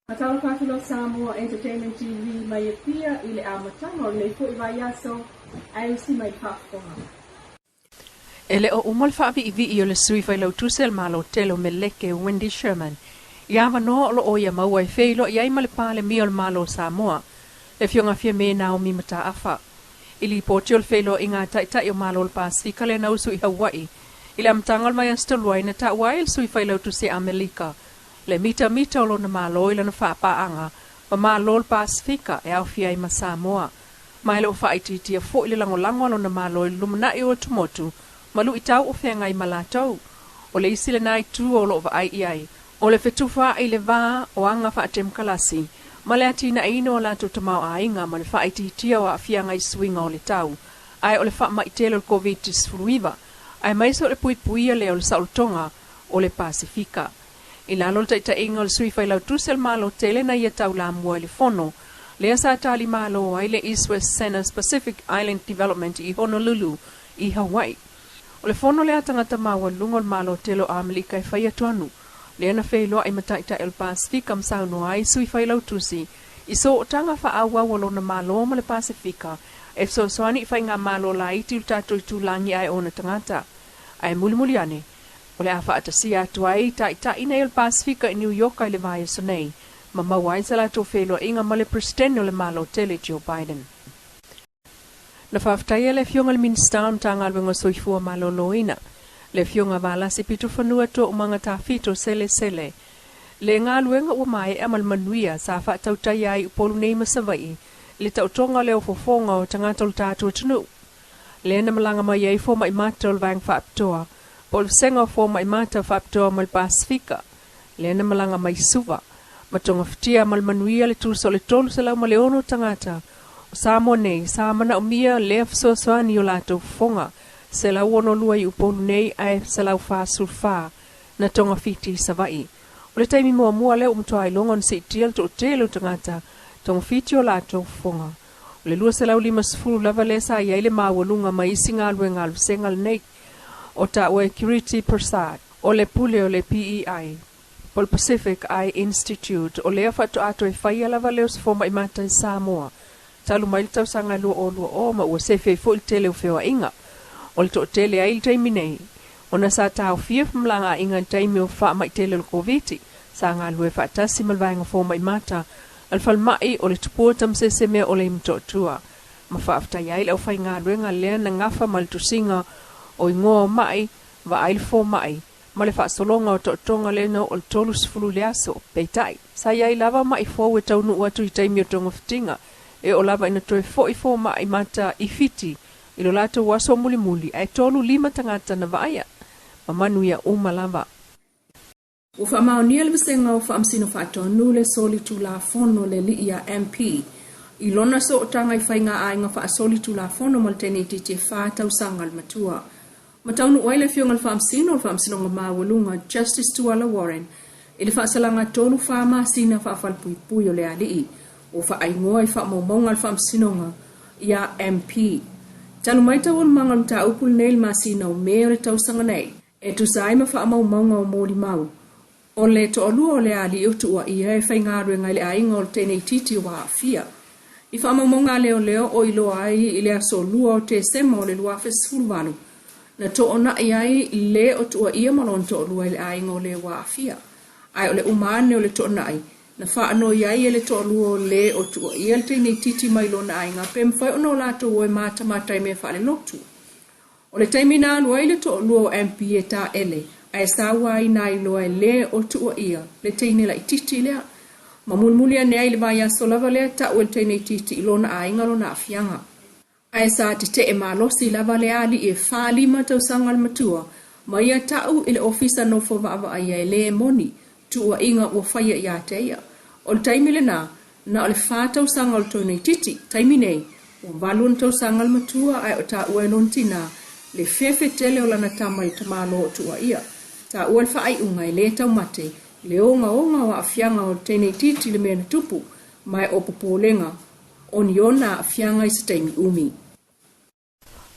Faatalofa atu lau Samoa Entertainment TV mai Apia i le amataga o lenei foi vaiaso ae usi mai le faafofoga. E le o uma le faaviivii o le Sui Failautusi a le Malo tele o Meleke, Wendy Sherman, i avanoa o lo o ia maua e feiloai ai ma le Palemia o le Malo o Samoa, le Afioga Fiame Naomi Mataafa. I lipoti o le feiloaiga a Taitai o Malo o le Pasefika lea na usu i Hawaii i le amataga o le vaiaso talu ai, na taua ai e le Sui Failautusi a Amelika le mitamita o lona Malo i lana faapaaga ma Malo o le Pasefika e aofia ai ma Samoa. Ma e le o faaitiitia foi le lagolago a lona Malo i le lumanai o atumotu ma luitau o feagai ma latou. O le isi lena itu o lo o vaai i ai, o le fetufaai i le va o aga faatemokalasi ma le atinaeina o latou tamaoaiga ma le faaitiitia o aafiaga i suiga o le tau, ae o le faamai tele o le Koviti-19, aemaise o le puipuia lea o le saolotoga o le Pasefika. I lalo o le taitaiga o le Sui Failautusi o le Malo tele na ia taulamua i le fono lea sa talimalo ai le East West Center's Pacific Island Development i Honolulu i Hawaii. O le fono lea a tagata maualuluga o le Malo tele o Amelika e fai atuanu lea na feiloai ma Taitai o le Pasefika ma saunoa ai Sui Failautusi i sootaga faaauau a lona Malo ma le Pasefika e fesoasoani i faigamalo laiti o le tatou itulagi ae ona tagata. Ae mulimuli ane, O le a faatasia atu ai Taitai nei o le Pasefika i Niu Ioka i le vaiaso nei, ma maua ai sa latou feiloaiga ma le Peresetene o le Malo tele Joe Biden. Na faafetaia le Afioga i le Minisita o le Matagaluega o Soifua Maloloina, le Afioga Valasi Pitofanua Toomaga Tafito Selesele, le galuega ua maea ma le manuia sa faatautaia ai Upolu nei ma Savaii i le taotoga lea o fofoga o tagata o le tatou atunuu. Lea na malaga mai ai fomai mata o le Vaega Faapitoa po o le Vasega o Fomai Mata Faapitoa mai le Pasefika, lea na malaga mai Suva, ma togafitia ma le manuia le tusa o le 306 tagata o Samoa nei sa manaomia lea fesoasoani i o latou fofoga, 162 i Upolu nei ae 144 na togafiti i Savaii. O le taimi muamua lea ua matua iloga ona siitia le toatele o tagata togafiti o latou fofoga. O le 250 lava lea sa i ai le maualuga ma isi galuega a le vasega lenei. O taua e Kiriti Prasad, o le pule o le PEI, po o le Pacific Eye Institute, o lea faatoa toe faia lava lea o se fomai mata i Samoa talu mai le tausaga e 2020 ma ua sefe ai foi le tele o feoaiga o le toatele ai i le taimi nei ona sa taofia femalagaaiga i le taimi o faamai tele o le Koviti. Sa galulue faatasi ma le vaega fomai mata a le falemai o le Tupua Tamasese o Leimatootua ma faafetai ai le aufaigaluega lea na gafa ma le tusiga o igoa o mai, vaai le fomai, ma le faasologa o tootoga lea na oo i le 30 i le aso. Peitai, sa i ai lava mai fou e taunuu atu i taimi o togafitiga, e oo lava ina toe foi fomai mata i Fiti i lo latou aso mulimuli, ae tolu lima tagata na vaaia, ma manuia uma lava. Ua faamaonia le Vasega o Faamasino Faatonu le Solitulafono le Lii a MP i lona sootaga i faiga-aiga faasolitulafono ma le teineitiiti e fa tausaga le matua. Ma taunuu ai le Afioga i le Faamasino o le Faamasinoga Maualuga Justice Tuala Warren i le faasalaga tolu fa masina faafalepuipui o le alii ua faaigoa i faamaumauga a le Faamasinoga ia MP. Talu mai taualumaga o le mataupu lenei i le masina o Me o le tausaga nei, E tusa ai ma faamaumauga o molimau, o le toalua o le alii o tuuaia e faigaluega i le aiga o le teineitiiti ua aafia. I faamaumauga a leoleo o iloa ai i le aso 2 o Tesema o le 2018, na toonai ai le o tuuaia ma lona toalua i le aiga o le ua aafia. Ae o le uma ane o le toonai, na faanoi ai e le toalua o le o tuuaia le teineitiiti mai lona aiga pe mafai ona o latou o e matamata i mea faalelotu. O le taimi na alu ai le toalua o MP e taele, ae saua ai na iloa e le o tuuaia le teine laitiiti lea. Ma mulimuli ane ai i le vaiaso lava lea tau e le teine itiiti i lona aiga lona aafiaga. Ae sa tetee malosi lava le alii e 45 tausaga le matua ma ia tau i le ofisa nofo vaavaaia e le moni tuuaiga ua faia ia te ia. O le taimi lena, na o le fa tausaga o le toenaititi, taimi nei, ua valu ona tausaga le matua ae o taua e lona tinā le fefe tele o lana tama i le tamaloa o tuuaia. Taua le faaiuga e le taumate le ogaoga o aafiaga o le teneititi le mea na tupu, ma e o popolega o ni ona aafiaga i se taimi umi.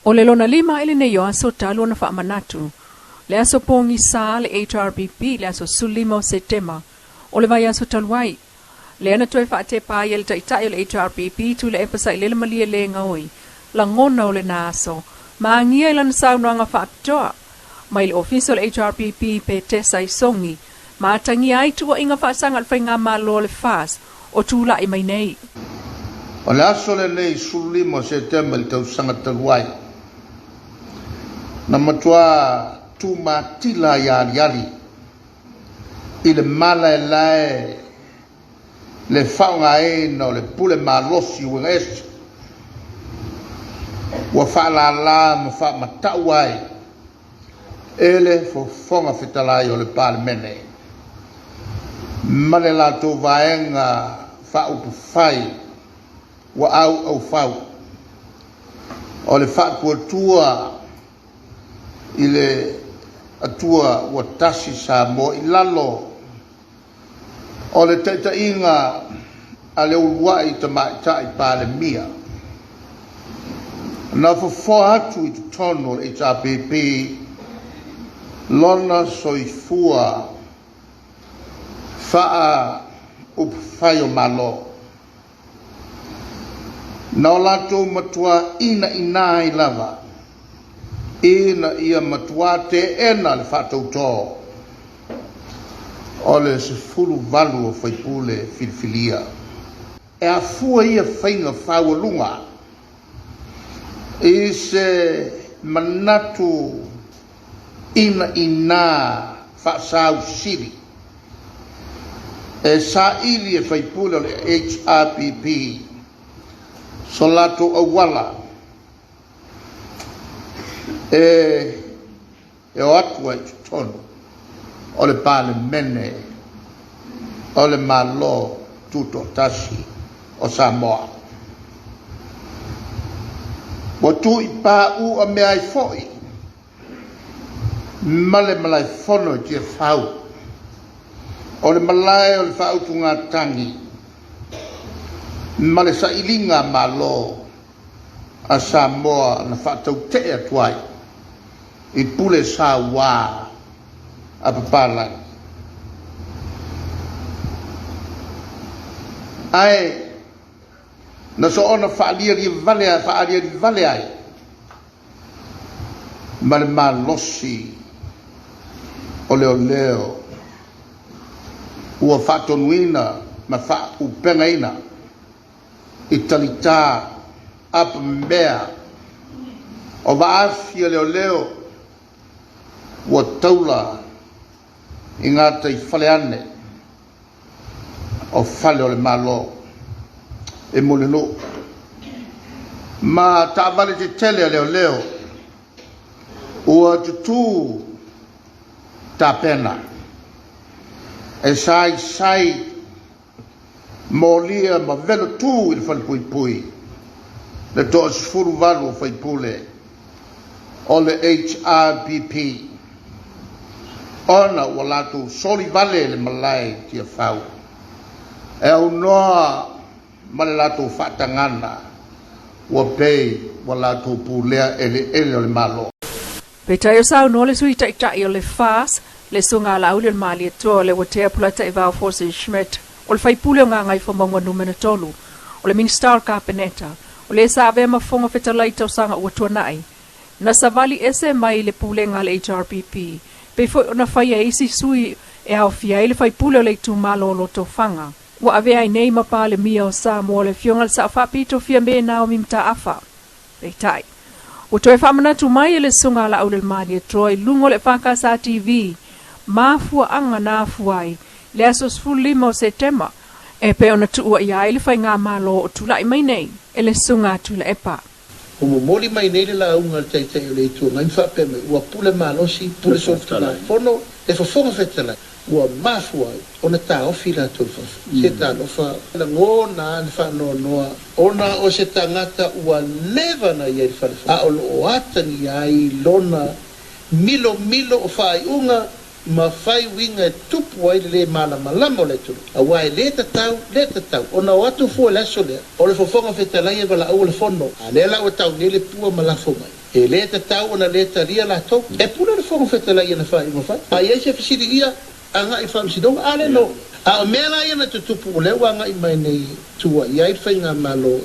O le lona lima i lenei o aso talu ona faamanatu le aso pogisa a le HRPP i le aso 15 o Setema o le vaiaso talu ai. Lea na toe faatepa ai e le Taitai o le HRPP Tuilaepa Sailele Malielegaoi lagona o lena aso ma agia i lana saunoaga faapitoa mai le ofisa o le HRPP Petesa i Sogi ma atagia ai tuuaiga faasaga i le faigamalo a le FAS o tulai mai nei. O le aso lenei 15 o Setema i le tausaga talu ai, na matua tumatila ai aliali i le malaelae le faaaogaina o le pule malosi uiga ese ua faalala ma faamatau ai e le Fofoga Fetalai o le Palemene ma le latou vaega faaupufai ua auaufau o le faatuatua i le Atua ua tasi Samoa i lalo o le taitaiga a le uluai Tamaitai Palemia. Na fofoa atu i totonu o le HRPP lona soifua faaupufai o Malo. Na o latou matua inaina ai lava ina ia matua teena le faatautō o le 18 o faipule filifilia. E afua ia faiga faualuga i se manatu inaina faasausili e saili e faipule o le HRPP so latou auala e o atu ai i totonu o le Palemene o le Malo Tutoatasi o Samoa. Ua tuuipaʻu a mea ai foʻi ma le malaefono i Tiafau o le malae o le faautugatagi ma le sailiga malo a Samoa na faatautee atu ai i pule sauā a papalagi. Ae na soona faaliali vale ai ma le malosi o leoleo ua faatonuina ma faaupegaina i talitā apamea o vaafi a leoleo ua taula i ngā taifale ane o fale o le Malo e Mulinuu ma taavale tetele a leoleo ua tutū tapena e saisai molia ma velotū i le falepuipui le 18 o faipule o le HRPP ona ua latou solivale le malae i Tiafau e aunoa ma le latou faatagana ua pei ua latou pulea eleele o le Malo. Peitai o saunoa le Sui Taitai o le FAS, le Susuga Laauli o le Malietoa Leuatea Polataivao Fosi Schmidt, o le faipule o Gagaifomauga 3, o le Minisita o le Kapeneta, o le sa avea ma Fofoga Fetalai i tausaga ua tuanai, na savali ese mai le pulega a le HRPP, pei foi ona faia e isi sui e aofia ai le faipule o le itumalo o Lotofaga. Ua avea ai nei ma Palemia o Samoa le Afioga i le Sao Faapito Fiame Naomi Mataafa. Peitai, ua toe faamanatu mai e le Susuga a Laauli o le Malietoa i luga o le EFKS TV mafuaaga na afua ai le aso 15 o Setema e pei ona tuuaia ai le faigamalo o tulai mai nei e le Susuga a Tuilaepa. Ua momoli mai nei le lauga a le Taitai o le Itu Agai ma faapea mai, ua pule malosi, pule solitulafono le Fofoga Fetalai, ua mafua ai ona taofi latou i fafo. Se talofa, lagona le faanoanoa ona o se tagata ua leva ona i ai i le fale, a o lo o atagia ai lona milomilo o faaiuga ma fai uiga e tupu ai le lē malamalama o le atunuu, auā e lē tatau, lē tatau ona o atu fua i le aso lea o le Fofoga Fetalai e valaauina le fono, a lea la ua tau nei le pua ma lafo mai. E lē tatau ona lē talia latou. E pule le Fofoga Fetalai i ana faaiuga fai. A i ai se fesiligia, agai i faamasinoga, a lē no. A o mea la ia na tutupu o lea ua agai mai nei tua i ai le Faigamalo,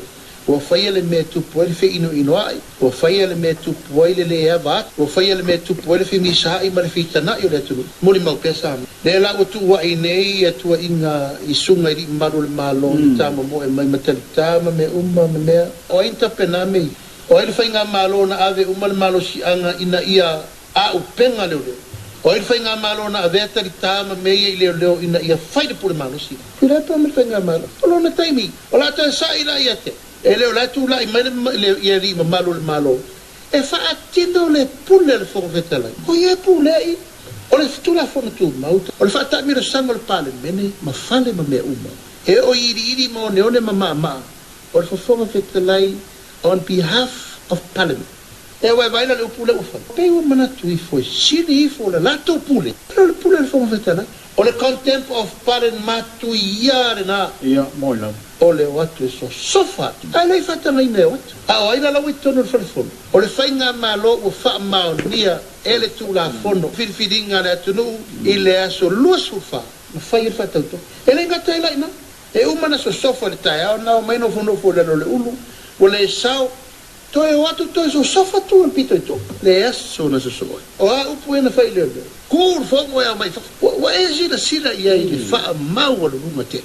ua faia le mea e tupu ai le feinoinoa'i, ua faia le mea e tupu ai le lē ava atu, ua faia le mea e tupu ai le femisa'i ma le fitana'i o le atunuu. Molimau pea Samoa. Lea la ua tuua'i nei ia tuua'iga i susuga i alii mamalu o le Malo i tamomoe mai ma talita ma mea uma ma mea. O ai na tapena mea ia? O ai le Faigamalo na ave uma le malosi'aga ina ia Auupega leoleo. O ai le Faigamalo na avea talita ma mea ia i leoleo ina ia fai le pule malosi? Tuilaepa ma le Faigamalo. O lona taimi, o le a toe sa'i la ia te. E le o la e tulai mai le ia alii mamalu o le Malo e faatino le pule a le Fofoga Fetalai. O ia e pulea i. O le Tulafono Tumau, o le faataamilosaga o le Palemene ma fale ma mea uma. E oo i iliili ma oneone ma maamaa, o le Fofoga Fetalai on behalf of Parliament. E vaivai la le upu lea ua fai. Pei ua manatu ifo e sili ifo le latou pule i lo le pule a le Fofoga Fetalai. O le contempt of parliament matuia lena. Ia, moi lava. O le o atu e sosofa atu. Ae le i faatagaina e o atu. A o ai la la ua i totonu o le fale fono? O le faigamalo ua faamaonia e le Tulafono filifiliga a le atunuu i le aso 24 na fai ai le faatautoga. E le gata ai la i ina. E uma na sosofa i le taeao na omai nofonofo i lalo o le ulu, ua le sao. Toe o atu toe sosofa atu le pito i tua. Le aso na sosoo ai. O a upu ia na fai i leoleo? Ku le fono e aumai i fafo. Ua e silasila i ai i le faamaualuluga tele.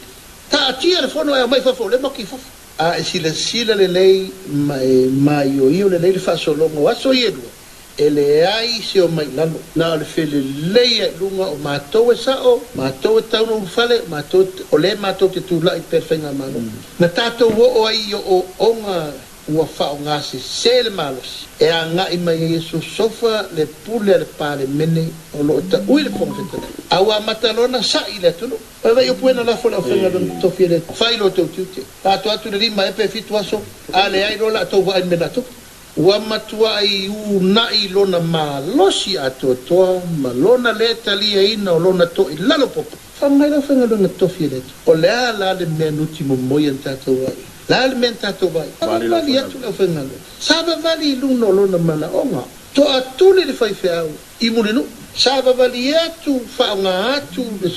Taatia le fono e aumai i fafo o lea matou i fafo. A e silasila lelei ma e maioio lelei le faasologa o aso ia e lua, e leai se omai i lalo, na o le felelei a i luga o matou e sao, matou e tau na ulufale, matou o lea matou te tulai pea le faigamalo. Na tatou oo ai i ooooga Ua faaaogasese le malosi e agai mai ai e sosofa le pule a le Palemene o lo o taui le Fofoga Fetalai, a ua amata loa ona sa'i i le atunuu. Vaivai upu e na lafo le aufaigaluega totofi e le fai lo outou tiute. Atoa atu le lima ea pe fitu aso, a leai loa la outou vaai i le mea na tupu. Ua matuai una'i lona malosi atoatoa ma lona le taliaina o lona toilalo popo. Fai mai le aufaigaluega totofi e le Atua, O le a la le mea nuti momoi a na tatou ai? Le a le mea na tatou vaai? Savavali atu le aufaigaluega. Savavali i luna o lona manaoga. Toatuli le faifeau i Mulinuu. Savavali atu, faaaoga atu le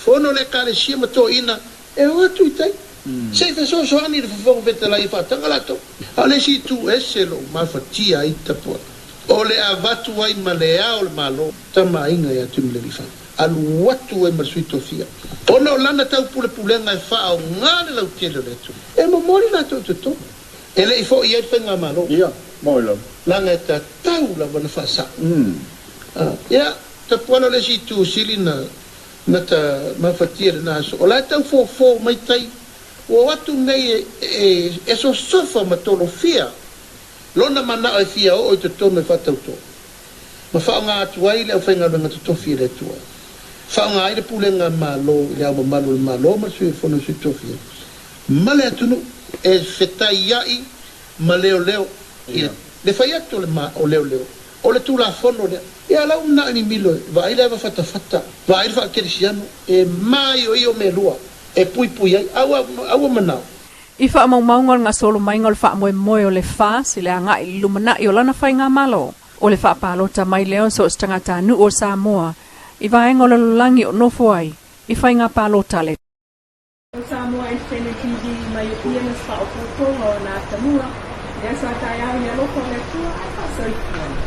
Fono a le Ekalesia ma toeaiina e o atu i tai. Se i fesoasoani i le Fofoga Fetalai e faataga latou. A o le isi itu ese lou mafatia ai tapuaga, o le avatu ai ma le ao o le Malo tama aiga ia Tuimalealiifano. Alu atu ai ma le sui tofia, ona o lana taupulepulega e faaaoga le lautele o le atunuu. E momoli latou i totonu. E le i foi ai le faigamalo. Ia, moi lava. Leaga e tatau lava ona faasao. Ia, tapuala o le isi itu sili na na ta mafatia i lena aso. O la e tau fofo mai tai, ua o atu nei e e sosofa ma tolofia lona manao e fia oo i totonu e faatauto. Ma faaaoga atu ai le aufaigaluega totofi e le Atua. Faaaoga ai le pulega Malo i le Ao Mamalu o le Malo ma le Sui o le Fono a Sui Tofia ma le atunuu e fetaiai ma leoleo i le fai atu o le o leoleo o le Tulafono lea. Ia lau manao i mimilo e vaai le ava fatafata, vaai le faakerisiano e maioio mea lua e puipui ai. Aua aua manao. I faamaumauga o le gasolo maiga o le faamoemoe o le FAS i le agai i le lumanai o lana faigamalo. O le faapalota mai lea o so o se tagatanuu o Samoa i vaega o le lalolagi o nofo ai i faiga palota a le. O Samoa Entertainment TV mai Apia na se faaopoopoga o na atamua, lea sa taeao i le alofa o le Atua ae faasoifua.